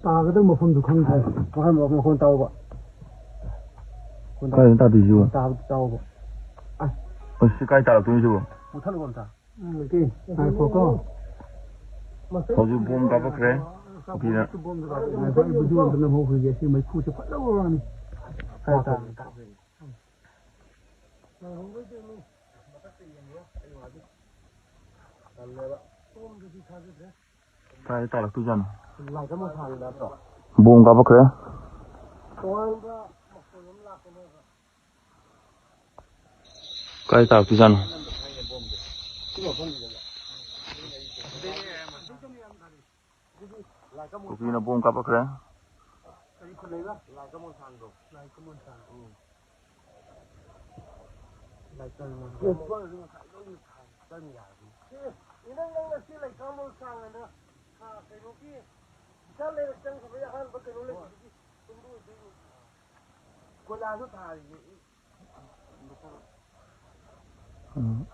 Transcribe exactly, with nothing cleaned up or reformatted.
ꯇꯥꯒꯗꯕ ꯃꯐꯝꯗꯨ ꯈꯪꯗ꯭ꯔꯦ꯫ ꯃꯈꯣꯟ, ꯃꯈꯣꯟ ꯇꯥꯎꯕ꯫ ꯀꯥꯏꯗ ꯇꯥꯗꯣꯏꯁꯤꯕꯣ? ꯇꯥꯕ ꯇꯥꯎꯕ꯫ ꯑꯁ, ꯁꯤ ꯀꯥꯏ ꯇꯥꯔꯛꯇꯣꯏꯅꯣ ꯁꯤꯕꯣ? ꯃꯨꯊꯠꯂꯨꯕ ꯑꯝꯇ꯫ ꯎꯝ, ꯉꯥꯏꯈꯣꯀꯣ꯫ ꯍꯧꯖꯤꯛ ꯕꯣꯝ ꯀꯥꯞꯄꯛꯈ꯭ꯔꯦ꯫ ꯀꯨꯀꯤꯅ꯫ ꯉꯥꯏꯈꯣ, ꯑꯩ video ꯑꯝꯇ ꯅꯝꯍꯧꯈꯤꯒꯦ꯫ ꯁꯤ ꯃꯩꯈꯨꯁꯦ ꯐꯖꯕ ꯋꯥꯅꯤ꯫ ꯀꯥꯏ ꯇꯥꯔꯦ? ꯀꯥꯏ ꯇꯥꯔꯛꯇꯣꯏꯖꯥꯠꯅꯣ? ꯕꯣꯝ ꯀꯥꯞꯄꯛꯈ꯭ꯔꯦ꯫ ꯀꯥꯏ ꯇꯥꯔꯛꯇꯣꯏꯖꯥꯠꯅꯣ? ꯀꯨꯀꯤꯅ ꯕꯣꯝ ꯀꯥꯞꯄꯛꯈ꯭ꯔꯦ꯫ ꯏꯅꯪ ꯅꯪꯅ ꯁꯤ ꯂꯩꯀꯥꯃꯣꯜ ꯁꯥꯡ ꯍꯥꯏꯅ, ꯑ, ꯀꯩꯅꯣꯒꯤ ꯏꯆꯥ ꯂꯩꯔꯛ ꯆꯪꯈꯤꯕꯒꯤ ꯑꯍꯥꯟꯕ ꯀꯩꯅꯣ ꯂꯩꯕꯗꯨꯒꯤ ꯌꯨꯝꯗꯨ ꯑꯣꯏꯗꯣꯏꯅꯤ꯫ ꯀꯣꯏꯂꯥꯁꯨ ꯊꯥꯔꯤꯅꯦ꯫ ꯎꯝ꯫